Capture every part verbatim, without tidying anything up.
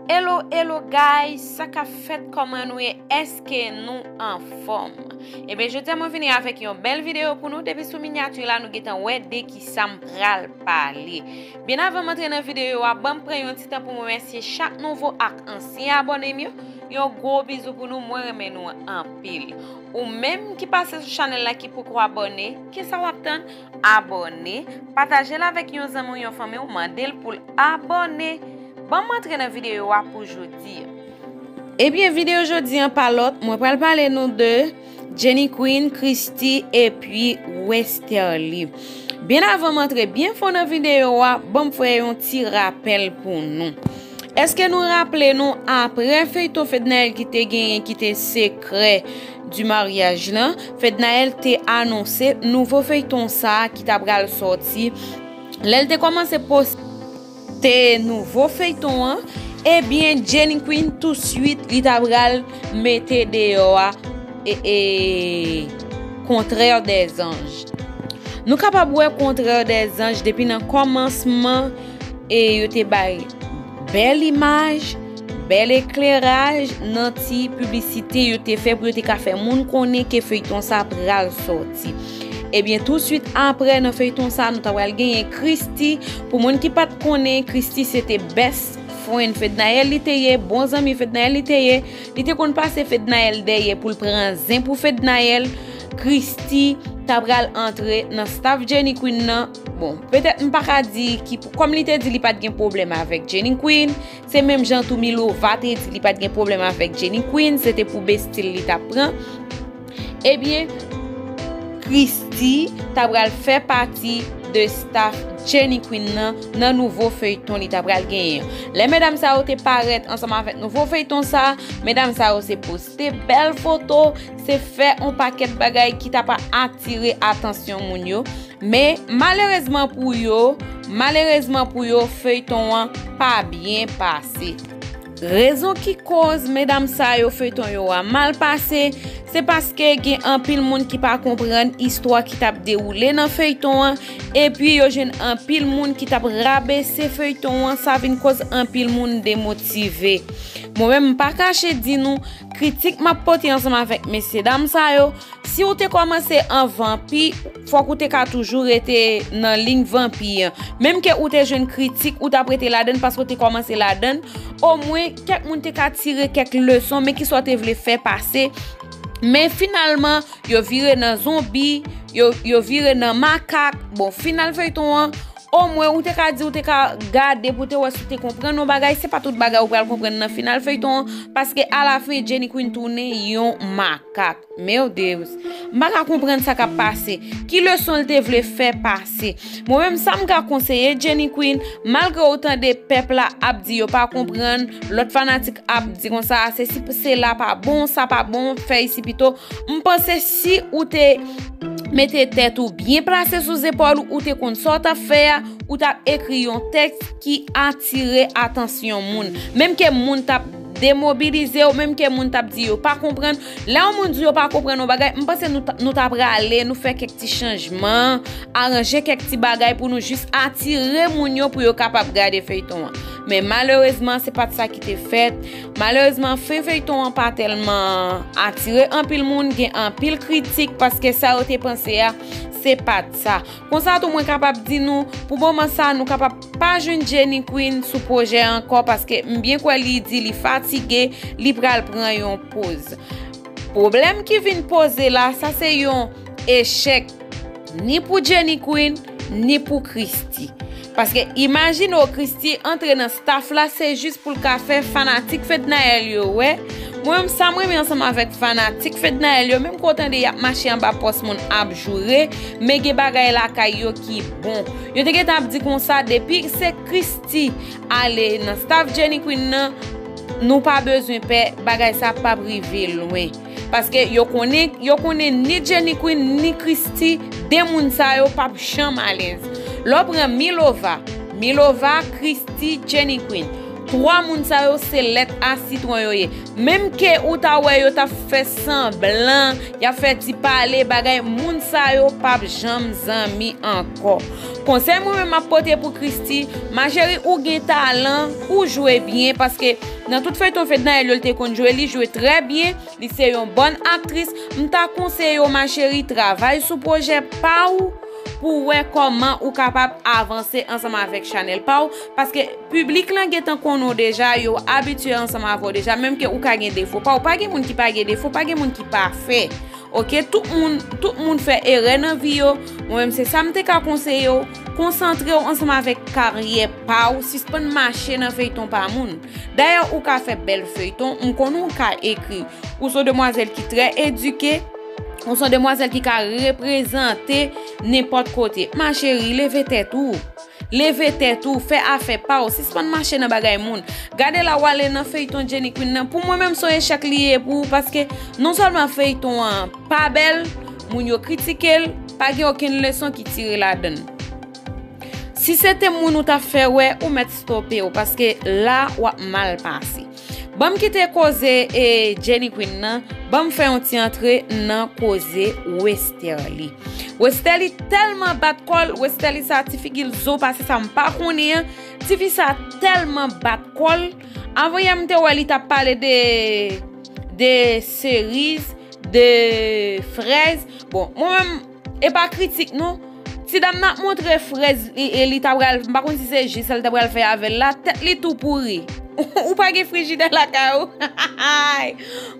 Hello, hello guys, sa k ap fèt, kòman nou ye? Èske nou anfòm? Ebyen, jodi a mwen vini avèk yon bèl videyo pou nou. Depi sou minyati la, nou gentan wè de ki sa m pral pale. Byen avan m antre nan videyo a, ban m pran yon ti tan pou m remèsye chak nouvo ak ansyen abòne m yo. Yon gwo bizou pou nou, mwen renmen nou anpil. Ou menm ki pase sou chanèl la ki poko abòne, kisa w ap tann? Abòne, pataje l avèk yon zanmi w, yon fanmi w, mande l pou l abòne. Ban m antre nan videyo a pou jodi a. Ebyen, videyo jodi an pa lòt, mwen pral pale nou de Jenny Queen, Christie epi Westerlie. Byen avan m antre byen fon nan videyo a, ban m fè yon ti rapèl pou nou. Èske nou raple nou, apre feyton Fednaelle ki te genyen, ki te Secret du mariage lan, Fednaelle te anonse nouvo feyton sa a ki ta pral sòti. Lè l te kòmanse poste nouvo feyton an, ebyen, Jenny Queen touswit li ta pral mete deyò a, e, e, Contraire des anges. Nou kapab wè Contraire des anges depi nan kòmansman, e yo te bay bèl imaj, bèl ekleraj nan ti piblisite yo te fè pou yo te ka fè moun konnen ke feyton sa pral sòti. Ebyen, touswit apre nan feyton sa, nou ta pral genyen Christie. Pou moun ki pa t konnen, Christie se te best friend Fednaelle li te ye, bon zanmi Fednaelle li te ye. Li te konn pase Fednaelle dèyè pou l pran zen pou Fednaelle. Christie ta pral antre nan staff Jenny Queen nan. Bon, petèt m pa ka di ki, kòm li te di li pa t gen pwoblèm avèk Jenny Queen, se menm jan tou Milova te di li pa t gen pwoblèm avèk Jenny Queen, se te pou bestie l li t ap pran. Ebyen, Christie ta pral fè pati de staff Jenny Queen nan, nan nouvo feyton li ta pral genyen an. Lè medam sa yo te parèt ansanm avèk nouvo feyton sa, medam sa yo se poste bèl foto, se fè on pakèt bagay ki ta pral atire atansyon moun yo. Men, malerezman pou yo, malerezman pou yo, feyton an pa byen pase. Rezon ki koz medam sa yo feyton yo a mal pase, se paske gen anpil moun ki pa konprann istwa ki t ap dewoule nan feyton an, epi yo jwenn anpil moun ki t ap rabese feyton an, sa vin koz anpil moun demotive. Mwen menm, m pa kache di nou, kritik m ap pote ansanm avèk mesyedam sa yo, si w te kòmanse an vanpi, fòk ou te ka toujou rete nan liy vanpi an. Menm ke ou te jwenn kritik, ou t ap rete ladann paske w te kòmanse ladann. Omwen, kèk moun te ka tire kèk leson, men kisa w te vle fè pase. Men finalman, yo vire nan zonbi, yo, yo vire nan makak. Bon, final feyton an, omwen, ou te ka di, ou te ka gade pou te wè si w te konprann yon bagay. Se pa tout bagay ou pral konprann nan final feyton an, paske alafen, Jenny Queen tounen yon makak. Meu Deus, m pa ka konprann sa k ap pase. Ki leson l te vle fè pase? Mwen menm, sa m ka konseye Jenny Queen, malgre w tande pèp la ap di yo pa konprann, lòt fanatik ap di konsa, se si se la pa bon, sa pa bon, fè isi pito. M panse si ou te mete tèt ou byen plase sou zepòl ou, ou te konn sa w t ap fè a, ou t ap ekri yon tèks ki atire atansyon moun. Menm ke moun t ap demobilize w, menm ke moun t ap di yo pa konprann. Lè yon moun di yo pa konprann yon bagay, m panse nou ta, nou ta prale, nou fè kèk ti chanjman, aranje kèk ti bagay pou nou jis atire moun yo pou yo kapab gade feyton an. Men malerezman, se pa t sa ki te fèt. Malerezman, fen feyton an pa tèlman atire anpil moun, gen anpil kritik, paske sa yo te panse a, se pa t sa. Konsa tou, mwen kapab di nou, pou moman sa, nou kapab pa jwenn Jenny Queen sou pwojè ankò, paske m byen kwè li di li fatige, li pral pran yon poz. Pwoblèm ki vin poze la, sa se yon echèk ni pou Jenny Queen, ni pou Christie. Paske imajine w, Christie antre nan staff la, se jis pou l ka fè fanatik Fednaelle yo wè. Mwen menm, sa m renmen ansanm avèk fanatik Fednaelle yo, menm ke w tande y ap mache anba pòs moun ap joure, men gen bagay lakay yo ki bon. Yo te gentan ap di konsa, depi se Christie ale nan staff Jenny Queen nan, nou pa bezwen pè, bagay sa p ap rive lwen. Paske yo konnen, yo konnen ni Jenny Queen, ni Christie, de moun sa yo p ap janm alèz. Lè w pran Milova, Milova, Christie, Jenny Queen. Twa moun sa yo se lèt a sitwon yo ye. Menm ke ou ta wè yo t ap fè sanblan, y ap fè ti pale bagay, moun sa yo p ap janm zanmi ankò. Konsèy mwen menm m ap pote pou Christie, ma chérie, ou gen talan, ou jwe byen, paske nan tout feyton Fednaelle yo, l te konn jwe, li jwe trè byen, li se yon bòn aktris. M ta konseye w, ma chérie, travay sou pwojè pa w pou wè kòman ou kapab avanse ansanm avèk chanèl pa w, paske piblik lan gentan konnen w deja, yo abitye ansanm avè w deja, menm ke ou ka gen defo pa w. Pa gen moun ki pa gen defo, pa gen moun ki pafè. Oke, tout moun, tout moun fè erè nan vi yo. Mwen menm, se sa m te ka konseye w. Konsantre w ansanm avèk karyè pa w. Sispann mache nan feyton pa moun. Dayè, ou ka fè bèl feyton. M konnen w ka ekri. Ou se yon demwazèl ki trè edike. Ou se yon demwazèl ki ka reprezante nenpòt kote. Ma chérie, leve tèt ou. Leve tèt ou, fè afè pa w, sispann mache nan bagay moun. Gade la w ale nan feyton Jenny Queen nan. Pou mwen menm, se yon echèk li ye pou ou, paske non sèlman feyton an pa bèl, moun yo kritike l, pa gen okenn leson ki tire ladan l. Si se te moun ou t ap fè wè, ou mèt stope w, paske la w ap mal pase. Ban m kite koze e Jenny Queen nan, ban m fè yon ti antre nan koze Westerlie. Westerlie tèlman bat kò l, Westerlie sa ti figi l zo pase sa m pa konnen an, tifi sa tèlman bat kò l. Avanyè m te wè li t ap pale de, de seriz, de frèz. Bon, mwen menm, e pa kritik non. Ti dam nan ap montre frèz li, e li ta pral, m pa konn si se ji sa l ta pral fè avè l la, tèt li tou pouri. Ou pa gen frijidè lakay ou?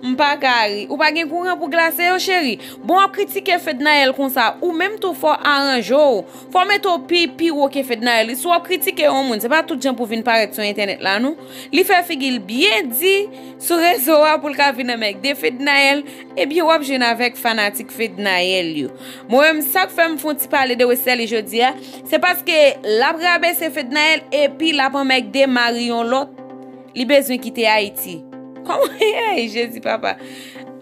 M pa ka ri. Ou pa gen kouran pou glase yo, cheri? Bon, w ap kritike Fednaelle konsa, ou menm tou fò w aranje w. Fò w mete w pi, pi wo ke Fednaelle. Si w ap kritike yon moun, se pa tout jan pou vin parèt sou entènèt la, non. Li fè figi l byen di sou rezo a pou l ka vin anmègde Fednaelle. Ebyen, w ap jwenn avèk fanatik Fednaelle yo. Mwen menm, sa k fè m fè yon ti pale de Westerlie jodi a, se paske l ap rabese Fednaelle epi l ap anmègde mari yon lòt. Li bezwen kite Ayiti. Kòman, hey, Jezi papa.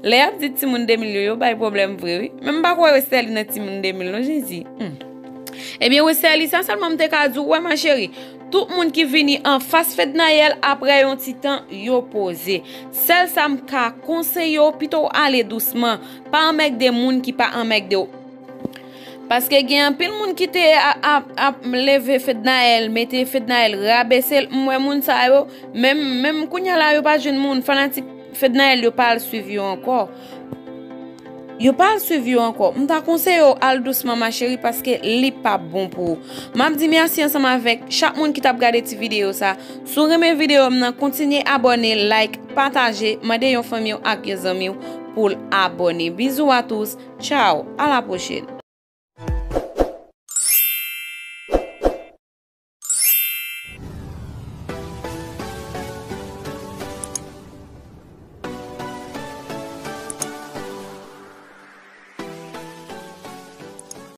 Lè y ap di timoun de mil yo, yo bay pwoblèm vre, wi. Men m pa kwè Westerlie nan timoun de mil non, Jezi. Hmm. Ebyen, Westerlie, sa sèlman m te ka di w, wè, ma chérie, tout moun ki vini anfas Fednaelle, aprè yon ti tan, yo poze. Sèl sa m ka konseye w, pito w ale dousman. Pa anmègde moun ki pa anmègde w. Paske gen anpil moun ki te ap, ap, ap leve Fednaelle, mete Fednaelle, rabese l. M wè moun sa yo, menm, menm kounye a la, yo pa jwenn moun. Fanatik Fednaelle yo pa al swiv yo ankò. Yo pa al swiv yo ankò. M ta konseye w al dousman, ma chérie, paske li p ap bon pou ou. M ap di mèsi ansanm avèk chak moun ki t ap gade ti videyo sa. Si w renmen videyo m nan, kontinye abòne, like, pataje, mande yon fanmi w ak yon zanmi w pou l abòne. Bisous à tous, ciao, à la prochaine.